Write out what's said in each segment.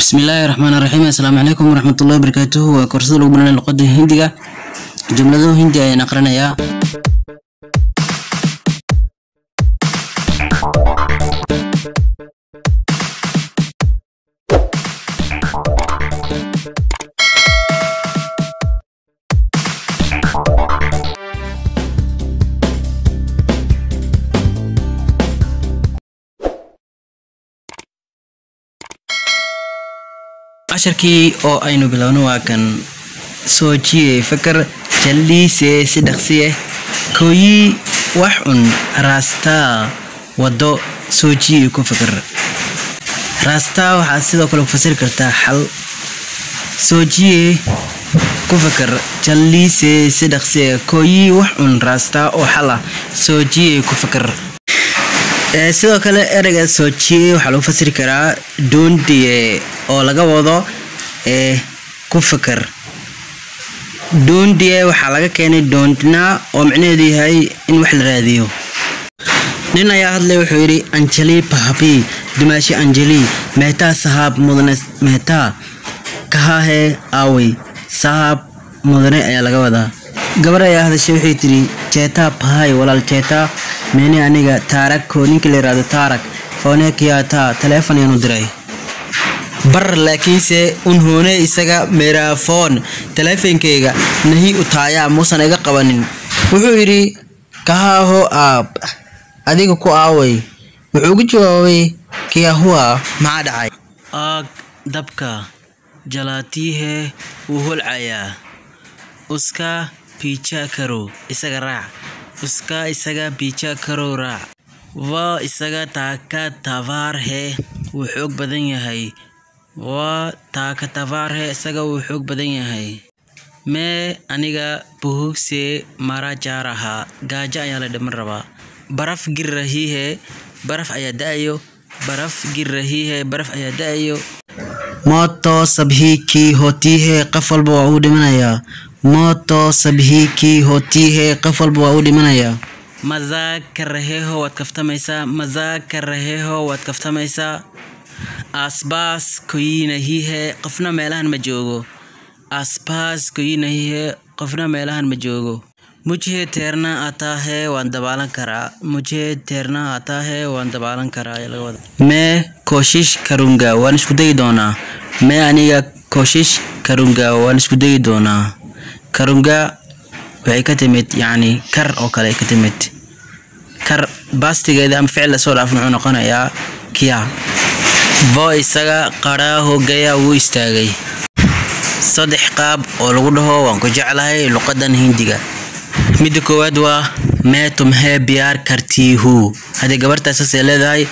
Bismillaahi raxmaani raxiim. Assalaamu calaykum waraxmatullaahi wabarakaatuhu. Waa koorsada lagu baranayo luqadda Hindiga. Jumlado Hindi ayaan aqrinayaa. Casharkii oo aynu bilowno waa kan. Soojiye fakar, jaldiise si dhaqsiye, kooyi wax un, raastaa wado, soojiye ku fakar. Raastaa waxaad sidoo kale ku fasiri kartaa xal. Soojiye ku fakar, jaldiise si dhaqsiye, kooyi wax un, raastaa oo xal ah, soojiye ku fakar. Sidoo kale ereyga soojiye waxaa lagu fasiri karaa doondiye oo laga wado ku fakar. Doondiye waxaa laga keenay doondna oo micnaheedu yahay in wax la raadiyo. Nin ayaa hadlay, wuxuu yidhi Anjali Pahabi, dumaashi Anjali, Mehta sahaab mudane, Mehta kahahe aawey, sahaab mudane ayaa laga wadaa. Gabar ayaa hadashay, waxay tiri Jeeta Pahay, walaal Jeeta, meeni aniga Taarak ko ninka la yiraahdo Taarak foone kiyaata taleefon ayaan u diray bar, laakiinse unhoone isaga meerafoon taleefonkeyga nahi utaayaa muusan iga qabanin. Wuxuu yidhi kahaaho aab, adiga ku aaway? Wuxuu ugu jawaabay kiyahua, maxaa dhacay? Aag dabka jalaatiihe wuu holcayaa, uska picha karo isaga raac, uska isaga picha karo raac. Waa isaga taaka tabaarhe wuu xoog badan yahay, waa taaka tabaarhe isaga wuu xoog badan yahay. Mee aniga buhugse mara jaaraha, gaajo ayaa la dhiman rabaa. Baraf gir rahihe, baraf ayaa da'ayo, baraf gir rahihe, baraf ayaa da'ayo. Mooto sabhi ki hotihe, qof walba waa uu dhimanayaa. Mooto sabhi ki hotihe, qof walba waa uu dhimanayaa. Mazaaka raheho, waad kaftamaysaa, mazaaka raheho, waad kaftamaysaa. Asbaas koyinahihe, qofna meelahan ma joogo. Asbaas koyinahihe, qofna meelahan ma joogo. Mujhe teerna ataahe, waan dabaalan karaa. Mujhe teerna ataahe, waan dabaalan karaa ayaa laga wadaa. Mee kooshish karunga, waan isku dayi doonaa. Mee aniga kooshish karunga, waan isku dayi doonaa. Karunga waxay ka timid yacni kar oo kale ay ka timid. Kar baastigeeda ama ficil lasoo dhaafin wuxuu noqonayaa kiya. Vo isaga qaraaho gaya, wuu istaagay. Saddex qaab oo lagu dhaho waan ku jeclahay luqadan Hindiga. Midda koowaad waa mee tumhe biyaar kartii hu. Haddii gabartaas saasay leedahay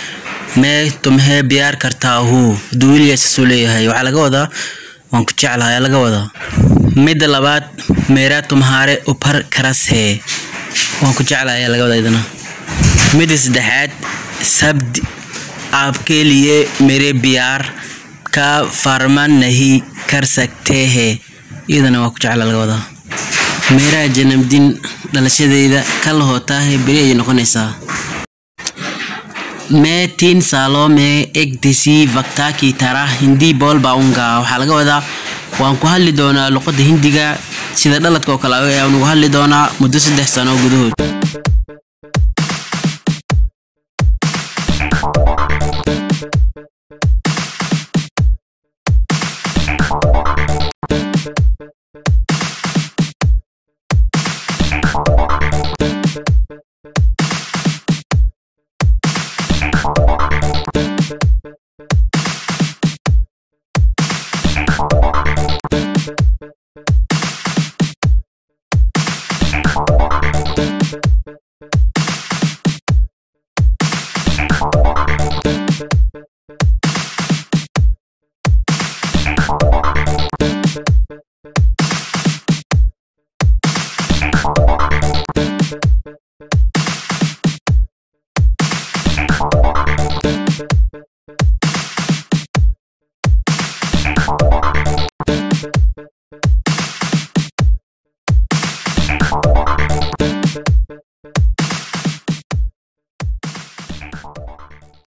mee tumhe biyaar kartaa hu, hadduu wiilyahay saasuu leeyahay, waxaa laga wadaa waan ku jeclahay ayaa laga wadaa. Midda labaad meera tumhaare upar karas he, waan ku jeclahay ayaa laga wadaa idana. Midda saddexaad sabd aapke liye mere biyaar ka farman nahi kar sakte he, iyadana waa ku jeclaa laga wadaa. Meeraha janamdin, dhalashadeyda, kal hootaahe, beri ayay noqonaysaa. Mee tiin saalo mee ek desi vakta ki tara Hindi bool baunga, waxaa laga wadaa waan ku hadli doonaa luqadda Hindiga sida dhaladka oo kale ayaan ugu hadli doonaa muddo 3 sano gudahood.